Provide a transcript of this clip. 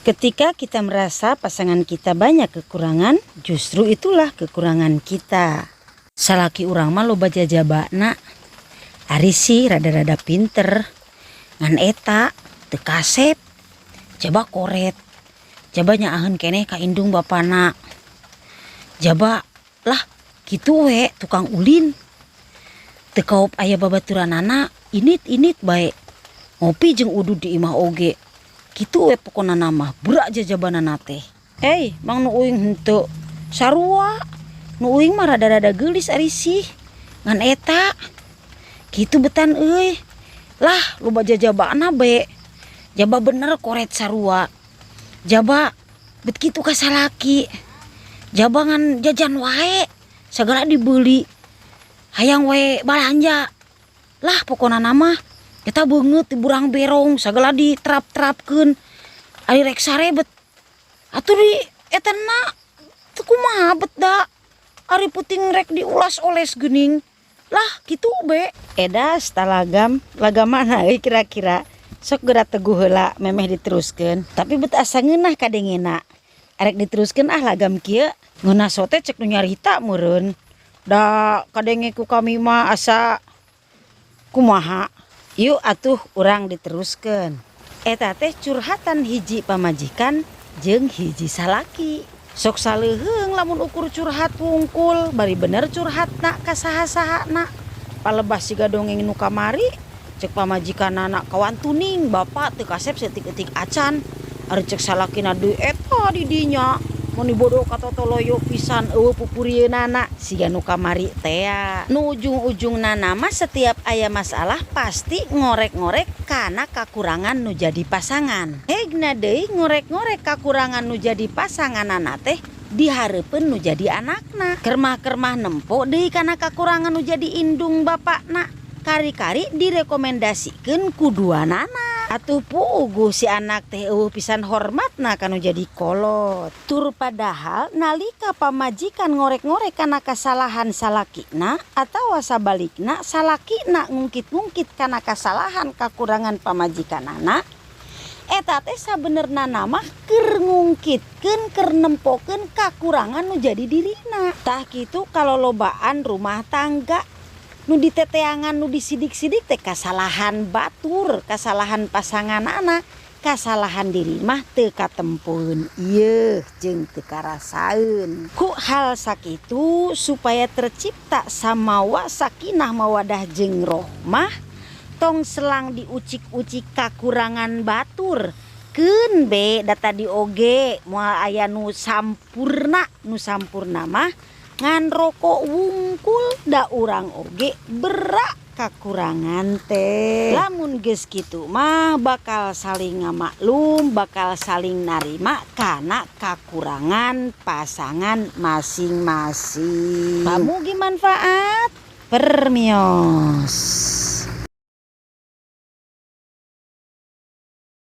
Ketika kita merasa pasangan kita banyak kekurangan, justru itulah kekurangan kita. Salaki urang mah loba jajabana. Ari sih rada-rada pinter. Ngan eta teu kasep. Coba koret. Coba nyaaheun keneh ka indung bapana. Jaba lah kitu we tukang ulin. Teu kaop aya babaturanana init-init bae. Ngopi jeung udud di imah oge. Kitu we pokona mah berak jajabanana teh. Eh, mang nu uing henteu sarua. Nu uing mah rada-rada geulis ari sih. Ngan eta kitu betan euy. Lah loba jajabana be. Jaba bener koret sarua. Jaba bet kitu ka salaki. Jaba ngan jajan wae sagala dibeli. Hayang we balanja. Lah pokona mah eta beungeut di burang berong sagala diterap-terapkeun. Ari rek sare bet atuh di eta na teu kumaha bet da. Ari puting rek diulas oles geuning. Lah kitu be. Edas talagam, lagam mana euy kira-kira? Sok geura teguh heula memeh diteruskeun. Tapi bet asa ngeunah kadengena. Arek diteruskeun ah lagam kieu. Ngeunah sote cek nu nyarita meureun. Da kadenge ku kami mah asa kumaha. Yuk atuh urang diteruskeun. Eta teh curhatan hiji pamajikan jeung hiji salaki. Sok saleuheung lamun ukur curhat wungkul, bari bener curhatna ka saha-sahana. Palebah siga dongeng nu kamari, cek pamajikanana kawan tuning bapak teu kasep saeutik-eutik acan. Ari cek salakina deui eta di dinya. Mun dibodo ka totoloyo pisan eueuh pupurieunana siga nu kamari tea. Nu ujung-ujungna mah setiap aya masalah pasti ngorek-ngorek kana kakurangan nu jadi pasangan. Hegna deui ngorek-ngorek kakurangan nu jadi pasanganana teh dihareupeun nu jadi anakna. Kermah-kermah nempo deui kana kakurangan nu jadi indung bapakna. Kari-kari direkomendasikeun ku duanana. Atuh puguh si anak teh eueuh pisan hormatna kanu jadi kolot. Tur padahal nalika pamajikan ngorek-ngorek kana kasalahan salakina atawa sabalikna salakina ngungkit-ngungkit kana kasalahan kakurangan pamajikanana, eta teh sabenerna mah keur ngungkitkeun keur nempokeun kakurangan nu jadi dirina. Tah kitu kalolobaan rumah tangga nu diteteangan nu disidik-sidik teh kasalahan batur, kasalahan pasanganana, kasalahan diri mah teu katempeun ieu jeung teu karasaeun. Ku hal sakitu supaya tercipta samawa sakinah mawadah jeung rohmah, tong selang diucik-ucik kakurangan batur. Keun be da tadi oge moal aya nu sampurna, nu sampurna mah ngan rokok wungkul da urang oge berak kakurangan teh. Lamun geus kitu mah bakal saling ngamaklum, bakal saling narima kana kakurangan pasangan masing-masing. Pamugi manfaat. Permios.